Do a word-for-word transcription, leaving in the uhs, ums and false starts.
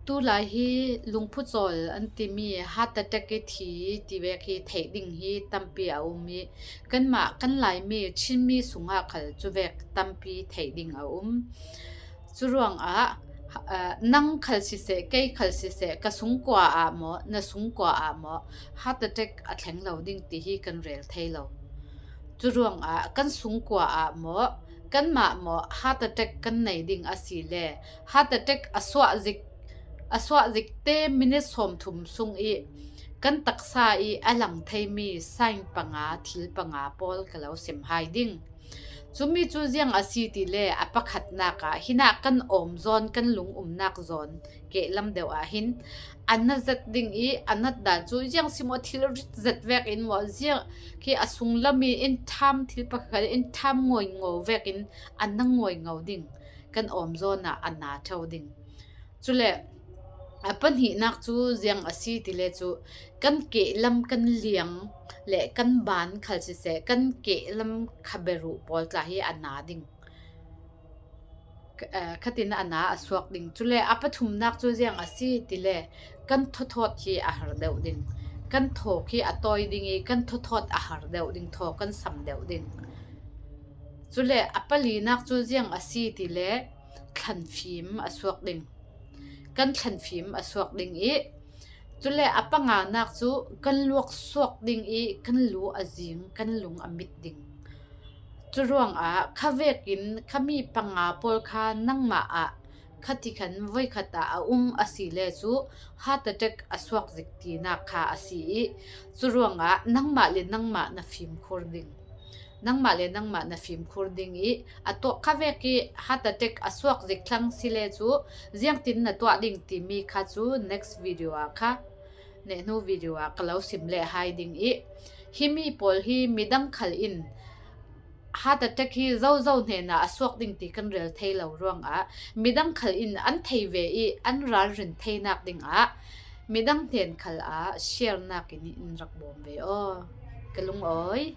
Tulai hi lungphucawl an timi heart attack i thi ti vek hi theih ding hi tampi a um i, kanmah kan Laimi Chinmi sungah khal cuvek tampi theih ding a um. Curuangah, aa, nang khal siseh, kei khal siseh, ka sungkua ah maw, na sungkua ah maw, heart attack a thleng lo ding ti hi kan rel thei lo. Curuangah kan sungkua ah maw, kanmah maw, heart attack kan nei ding a si le, heart attack a suah zik, a suah zikte minute sawmthum sung i kan taksa i a lang theimi sign panga, thil panga pawl ka lo sim hai ding. Cumi cu ziang a si ti le a pakhatnak ah hinah kan awm zawn, kan lung umnak zawn kehlam deuh ah hin a na zat ding i a natdan cu ziang simaw thil rit zat vek in maw, ziang khi a sunglam i in tham thil pakhat in tham ngawi ngo vek in a na ngawi ngo ding, kan awm zawn ah a na ṭho ding. Cule a pahnihnak cu ziang a si ti le cu kan kehlam, kan liang le kan ban khal siseh, kan kehlam khaberuh pawl tla hi a na ding. K-, aa, khatin a na a suak ding. Cule a pathumnak cu ziang a si ti le kan thawthawt hi a har deuh ding. Kan thaw khi a tawi ding i kan thawthawt a har deuh ding, thaw kan sam deuh ding. Cule a palinak cu ziang a si ti le thlanfim a suak ding. Kan thlanfim a suak ding i, cule a panganak cu kan luak suak ding i kan lu a zing, kan lung a mit ding. Curuangah khavekin khami panga pawl kha nangmah ah khatikhan voikhat ah a um a si le cu heart attack a suak zik tinak kha a si i, curuangah nangmah le nangmah na fimkhur ding. Nangmah le nangmah na fimkhur ding i, a tuah khavek i heart attack a suak zik thlang si le cu ziangtin na tuah ding timi kha cu next video ah kha, nehnu video ah ka lo sim leh hai ding i, himi pawl hi midang khal in heart attack hi zozo hnenah a suak ding ti kan rel thei lo ruangah midang khal in an thei ve i an ralrin theinak dingah midang hnen khal ah share nakin in rak bawm ve aw. Ka lungawi.